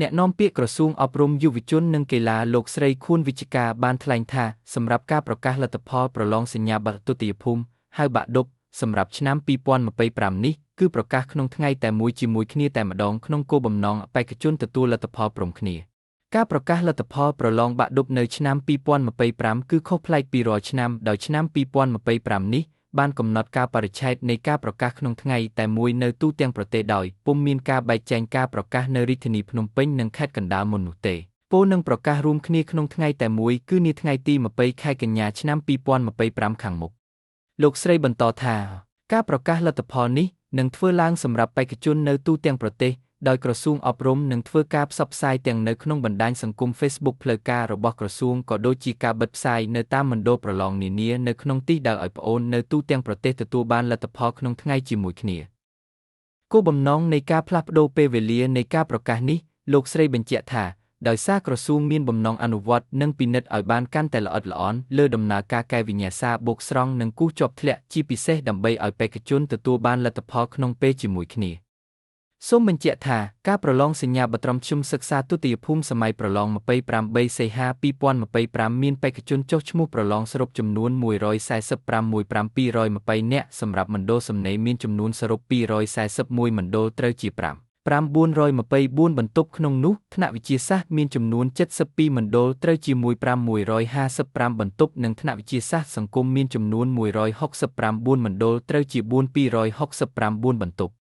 អ្នកនាំពាក្យក្រសួងអប់រំយុវជននិងកីឡាលោកស្រីខួនវិច្ឆិកាបានថ្លែងថាសម្រាប់ការប្រកាសលទ្ធផលប្រឡងសញ្ញាបត្រទុតិយភូមិហៅបាក់ឌុបសម្រាប់ឆ្នាំ2025នេះគឺប្រកាសក្នុងថ្ងៃតែមួយជាមួយគ្នាតែម្ដងក្នុងគោលបំណងបេក្ខជនទទួលលទ្ធផលព្រមគ្នាការប្រកាសលទ្ធផលប្រឡងបាក់ឌុបនៅឆ្នាំ2025គឺខុសប្លែកពីរាល់ឆ្នាំដោយឆ្នាំ2025នេះបានកំណត់កាលបរិច្ឆេទនៃការប្រកាសក្នុងថ្ងៃតែមួយនៅទូទាំងប្រទេសដោយពុំមានការបែកចែងការប្រកាសនៅរាជធានីភ្នំពេញនិងខេត្តកណ្ដាលមុននោះទេពោលនឹងប្រកាសរួមគ្នាក្នុងថ្ងៃតែមួយគឺនាថ្ងៃទី20ខែកញ្ញាឆ្នាំ2025ខាងមុខលោកស្រីបន្តថាការប្រកាសលទ្ធផលនេះនឹងធ្វើឡើងសម្រាប់បេក្ខជននៅទូទាំងប្រទេសដោយក្រសួងអប់រំនឹងធ្វើការផ្សព្វផ្សាយទាំងនៅក្នុងបណ្ដាញសង្គម Facebook ផ្លូវការរបស់ក្រសួងក៏ដូចជាការបិទផ្សាយនៅតាមមណ្ឌលប្រឡងនានានៅក្នុងទិសដៅឲ្យប្អូននៅទូទាំងប្រទេសទទួលបានលទ្ធផលក្នុងថ្ងៃជាមួយគ្នាគោលបំណងនៃការផ្លាស់ប្ដូរពេលវេលានៃការប្រកាសនេះលោកស្រីបញ្ជាក់ថាដោយសារក្រសួងមានបំណងអនុវត្តនិងពិនិត្យឲ្យបានកាន់តែល្អិតល្អន់លើដំណើរការកែវិញ្ញាសាបូកស្រង់និងគូសជាប់ធ្លាក់ជាពិសេសដើម្បីឲ្យបេក្ខជនទទួលបានលទ្ធផលក្នុងពេលជាមួយគ្នាសូមបញ្ជាក់ថាការប្រឡងសញ្ញាបត្រមធ្យមសិក្សាទុតិយភូមិសម័យប្រឡង28សីហា2025មានបេក្ខជនចុះឈ្មោះប្រឡងសរុបចំនួន145,720នាក់សម្រាប់មណ្ឌលសំណេរមានចំនួនសរុប241មណ្ឌលត្រូវជា5,924បន្ទប់ក្នុងនោះថ្នាក់វិទ្យាសាស្ត្រមានចំនួន72មណ្ឌលត្រូវជា15,155បន្ទប់និងថ្នាក់វិទ្យាសាស្ត្រសង្គមមានចំនួន169មណ្ឌលត្រូវជា4269បន្ទប់។